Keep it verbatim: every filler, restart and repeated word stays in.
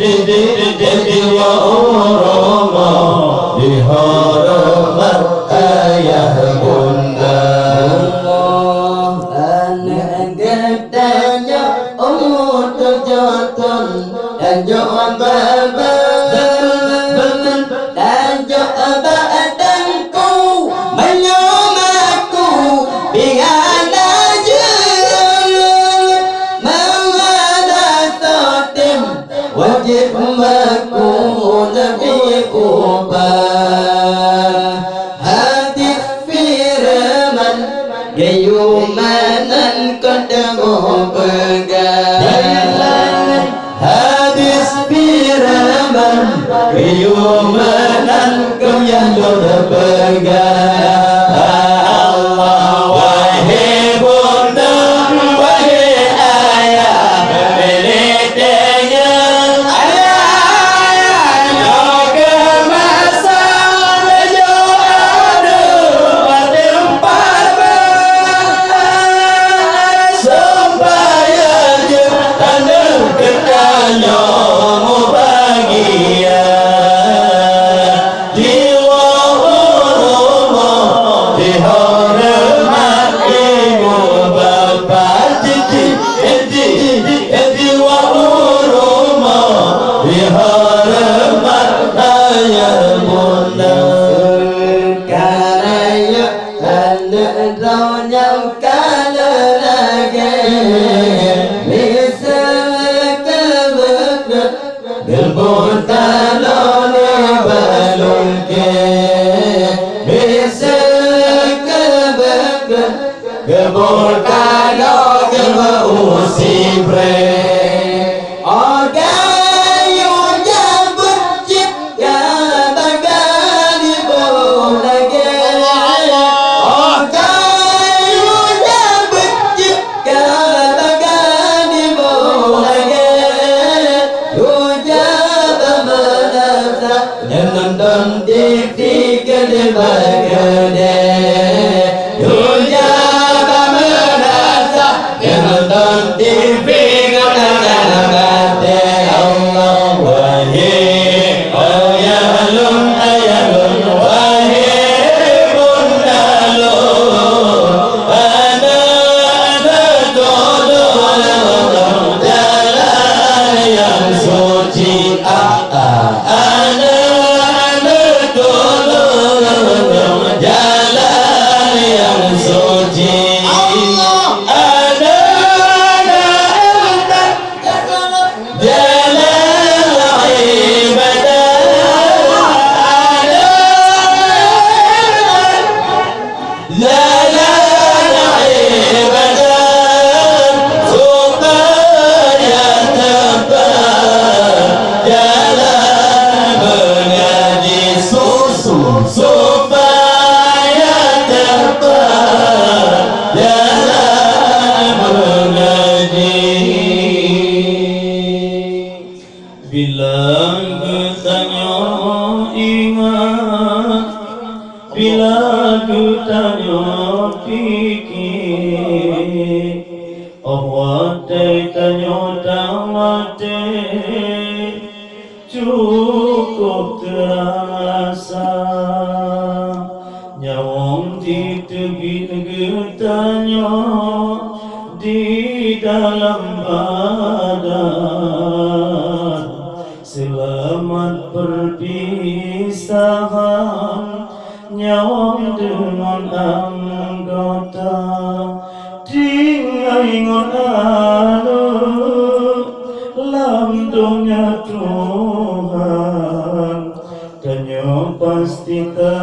di, di, di, di, wa uruma, dihoreumat ayah bunda. Aneuk geutanyoe umur tujoh thon, tanyoe baba, tanyoe bak teungku, meunyoe maku, piala jeuet, meuwala sotem, wajéb maku leubeh ubah. Hadis firman, geuyue meunan kon teungoh peugah. Hadis firman, geuyue meunan kon nyang lôn peugah. Allah, wahé bunda, wahé ayah, beuléh teungoh ayah, ayah, nyoe keuh masa meunyoe aneuk batem papa, supaya jeuet aneuk geutanyoe mubagia. Jiwoe u rumoh, jihoreumat ibu bapa, ji, ji, ji, ji, jiwoe u rumoh, jihoreumat ayah bunda. Karaya aneuk droe nyang ka lheueh lagée, miseue keu beutôi. Geuboh taloe nibak lôn kée, miseue keu beutôi. Geuboh taloe geuba u sibrée. Óh ka yue jak beuet cit ka bagan iboh lagée. Óh ka yue jak beuet cit ka bagan iboh lagée. Yue jak bak madrasah, nyan nonton T V keudeh bak keudeh. Yue jak bak madrasah, nyan nonton T V keudeh bak keudeh. Allah, wahé ayah lôn, ayah lôn, wahé bunda lôn. Aneuk-aneuk tulông jalan nyang suci, ah, ah. Aneuk-aneuk tulông jalan nyang suci. Aneuk-aneuk jalan ibadah. Jalan ibadah supaya tepat, jalan mengaji susu supaya tepat, jalan mengaji. Bila geutanyoe ingat, bila geutanyoe pike, óh watée tanyoe tamaté, cukup teurasa. Nyawöng jiteubiet geutanyoe di dalam badan. Seulamat peupisahan nyawöng deungon anggota. Tinggai ngon aneuk lam donya Tuhan, tanyoe pasti ta